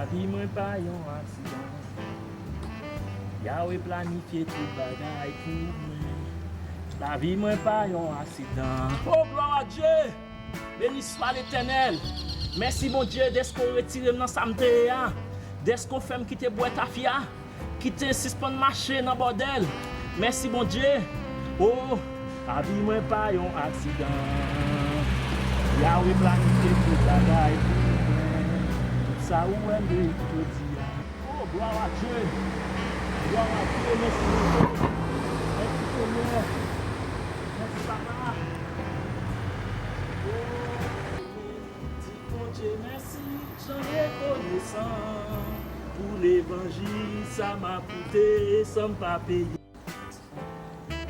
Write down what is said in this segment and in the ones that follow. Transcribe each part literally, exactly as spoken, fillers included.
Lavi mwen pa yon aksidan. Yahweh planifye tout bagay pou mwen. Lavi mwen pa yon aksidan. Oh, gloire à Dieu! Beni swa Letènèl. Mèsi, Bondye, dèske w retire m nan sa m te ye a. Dèske w fè m kite bwè tafya, kite sispann mache nan bòdèl. Mèsi, Bondye. Oh, lavi mwen pa yon aksidan. Yahweh planifye tout bagay pou mwen. Tout sa ou wè m jodi a. Oh, gloire à Dieu. Gloire à Dieu. Mèsi, Bondye. Mèsi, Senyè. Mèsi, Papa. Oh, di Bondye mèsi, jan rekonesan pou levanjil sa m ap koute san m pa peye.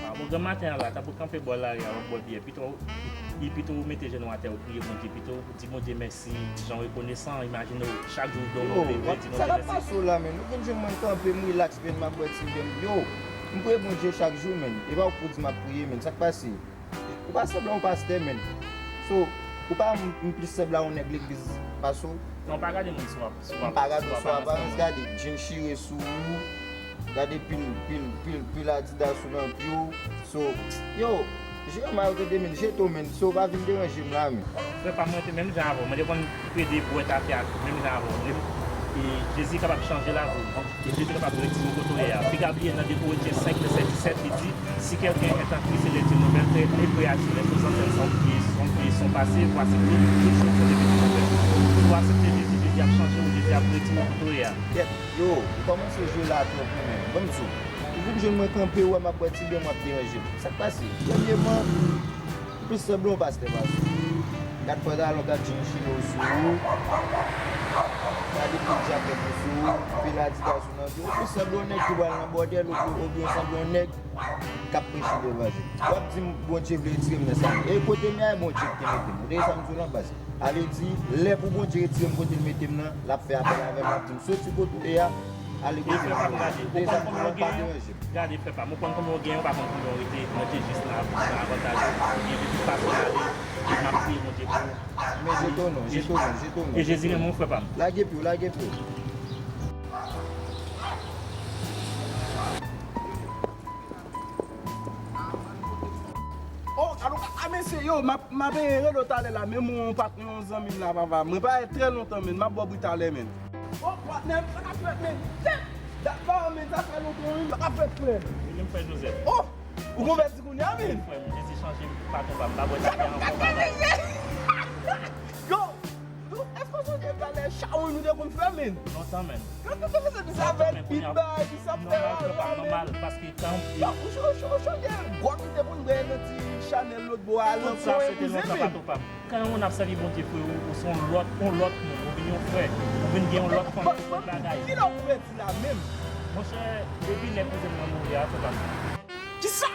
Ah, bon, granmaten an la, tanpri kanpe bò lari a, w ap bwè byè. Pito, li pito ou mete jenou atè, ou priye Bondye. Pito ou di Bondye mèsi, jan w rekonesan. Imajine w, chak jou w dòmi, ou leve, w di Bondye mèsi. Sa k ap pase w la, menn? Ou vin jwenn mwen kanpe, m rilaks, menn, m ap bwè ti byè m. Yo, m priye Bondye chak jou, menn. E pa ou k pou di m ap priye, menn. Sa k pase? Ou pa sanble yon pastè, menn. So, ou pa m, m plis sanble a yon nèg legliz pase w. Non, pa gade moun sou ap-, sou ap-, m pa gade w sou aparans, gade djin chire sou ou, gade pil, pil, pil, pil adidas ou nan pye w. So, yo, jere mal tande, menn, jete w, menn. So, pa vin deranje m la, menn. Frè pa m, mwen te menm jan avè w. Mwen te konn plede bwè tafya menm jan avè w. E Jezi kapab chanje lavi w. E Jezi kapab retire w kote w ye a. Piga byen nan de Korentyen senk, vèsè disèt, li di, Si quelqu'un est en Christ, il est une nouvelle créature. Les choses anciennes sont vieillies, sont vieillies, sont passées, voici tout, toutes choses sont devenues nouvelles. Si w aksepte Jezi, Jezi ap chanje w, Jezi ap retire w kote w ye a. Kèt, yo, ou kòmanse jwe la twòp, wi, menn. Ban m di w. Ou vin jwenn mwen kanpe, ou wè m ap bwè ti byè, m ap deranje m. Sa k pase? Premyèman, ou plis sanble yon pastè pase w. Gad pantalon, gad jin chire w sou ou. Gade pil djakèt ou sou ou, pil adidas ou nan pye w. Ou plis sanble yon nèg ki pral nan bòdèl oubyen, oubyen sanble yon nèg k ap preche levanjil. W ap di m, Bondye vle retire m nan sa. E kote m ye a, e Bondye ki te mete m. Ou tande sa m di w lan, baz? Sa vle di, lè pou Bondye retire m kote l mete m nan, l ap fè apèl avè m, l ap di m, soti kote w ye a, ale kote m vle w. Ou tande sa m di w lan, pa deranje m. Gade, frè pa m, ou konn kòman w genyen, ou pa konn kòman w rete, mwen te jis nan, nan avantaj ou, ou gen de tout fason ale, m ap priye Bondye pou ou. Men jete w non, jete w non, jete w non. E Jezi renmen w, frè pa m. Lage pye w, lage pye w. Oh, alo, a, mesye, yo, m ap, m ap rele w talè la, men mwen, yon patnè, yon zanmi m la, papa. Mwen pa trè lontan, men m ap ba w bri talè, men. Oh, patnè m, sa k ap fèt, men? Tèt! Dat pa, men, sa fè lontan, wi, m pa ka fèt, frè. Li menm frè Joseph. Oh! Ou konvèti kounye a, men? Frè m, Jezi chanje patwon pa m, m pa bwè tafya ankò, papa. Yo! Yo, èske w sonje talè chawony nou te konn fè, men? Lontan, men. Lontan, men, se bizavèl, bit bay, bizavèl. Nòmal, frè pa m, nòmal, paske tan. Yo, ou cho-, ou cho-, ou sonje gwòg nou te konn bwè nan ti chanèl lòt bò a, nan kwen, kouzen, men. Tout sa, se te lontan, patwon pa m. Kan yon moun ap sèvi Bondye, frè, ou, ou se yon lòt, yon lòt moun, ou vin yon frè, ou vin gen yon lòt fanmi, yon lòt bagay. Kilè w konvèti la menm? Monchè, depi lè kouzen mwen mouri a, frè pa m. Kisa?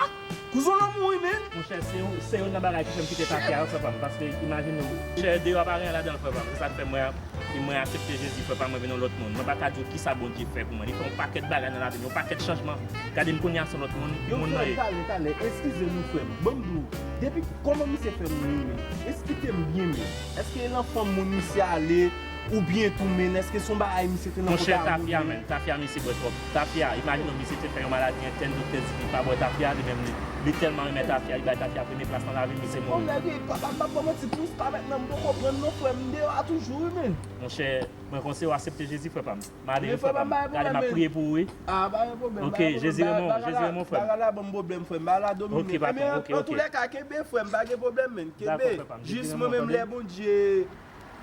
Kouzen w lan mouri, men? Monchè, se yo, se youn nan bagay ki fè m kite tafya a, frè pa m, paske imajine w. Monchè, deyò a pa gen anyen ladan l, frè pa m. Se sa k fè mwen, mwen aksepte Jezi, frè pa m, mwen vin yon lòt moun. Mwen pa ka di w kisa Bondye fè pou mwen. Li fè yon pakèt bagay nan lavi m, yon pakèt chanjman. Gade m kounye a, se yon lòt moun, moun nan ye. Yo, frè m, talè, talè, eskize nou, frè m. Ban m di w, depi kòman misye fè mouri, men? Esplike m byen, men. Èske e lan fanm moun misye ale? Oubyen tou, men, èske se yon bagay misye te nan kontak moun? Monchè, tafya, men, tafya misye bwè twòp. Tafya, imajine w, misye te fè yon maladi entèn, doktè di li pa bwè tafya, li menm li, li tèlman renmen tafya, li bay tafya premye plas nan lavi l, misye mouri. Bon, nèg, papa, m p ap ba w manti, plis pa mentnan, m poko konprann non, frè m, m deyò a toujou, wi, men. Monchè, mwen konseye w aksepte Jezi, frè pa m. Malere, frè pa m. Gade, m ap priye pou ou, wi. Ah, pa gen pwoblèm, pa gen pwoblèm. Ok, Jezi renmen w, Jezi renmen w, frè m. Bagay la ban m pwoblèm, frè m. Bagay la domine. Ok, patwon, ok, ok. Antouka, kenbe, frè m, pa gen pwoblèm, men. Kenbe. Jis mwen menm, lè Bondye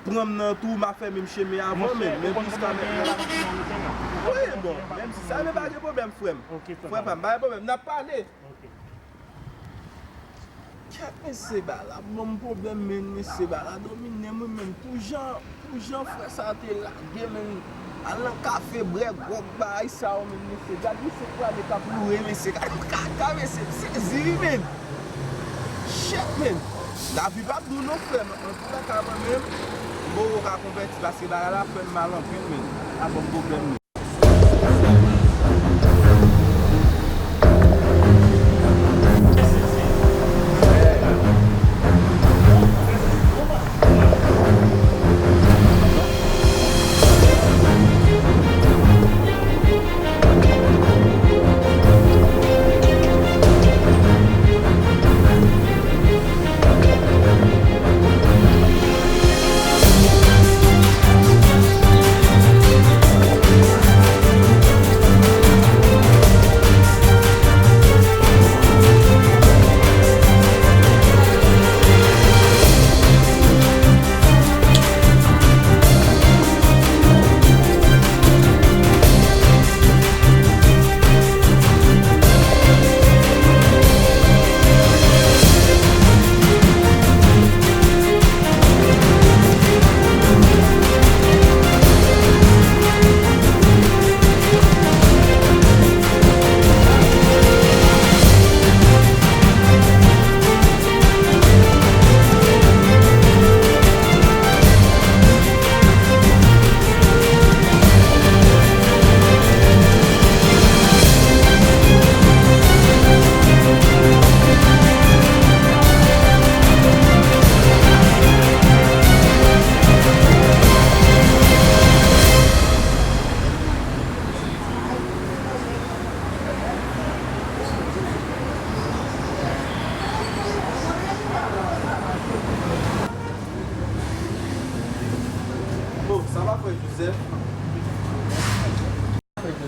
pran m nan tou, m a fè menm chemen avè w, men, men jiska mentnan. Wi, bon, menm si sa, men pa gen pwoblèm, frè m. Frè pa m, pa gen pwoblèm, n ap pale. Kèt, mesye, bagay la ban m pwoblèm, men, mesye, bagay la domine m, wi, men, pou jan, pou jan frè sa te lage, men, al nan kafe, bwè gwòg, bagay sa yo, men, mesye, gad misye prale k ap loure, mesye, gad kaka, mesye, m sezi, wi, men. Shit, men. Lavi p ap dou non, frè m. Antouka, mwen menm, m poko ka konvèti paske bagay la fè m mal anpil, men. Sa ban m pwoblèm, men.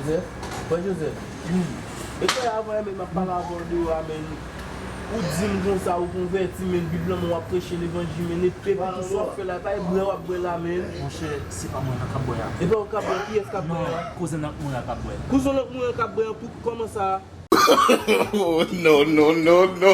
Joseph, frè Joseph. E frè, avan menm m ap pale avè w deyò a, men ou di m konsa ou konvèti, men Bib lan men w ap preche levanjil, men e pepe ki sa w ap fè la, e pa e bwè w ap bwè la, men. Monchè, se pa mwen k ap bwè a. E pa ou k ap bwè, kiyès k ap bwè a? Kouzen Lank Moura k ap bwè. Kouzen Lank Moura k ap bwè an, pou kòman sa? Oh, no, no, no, no.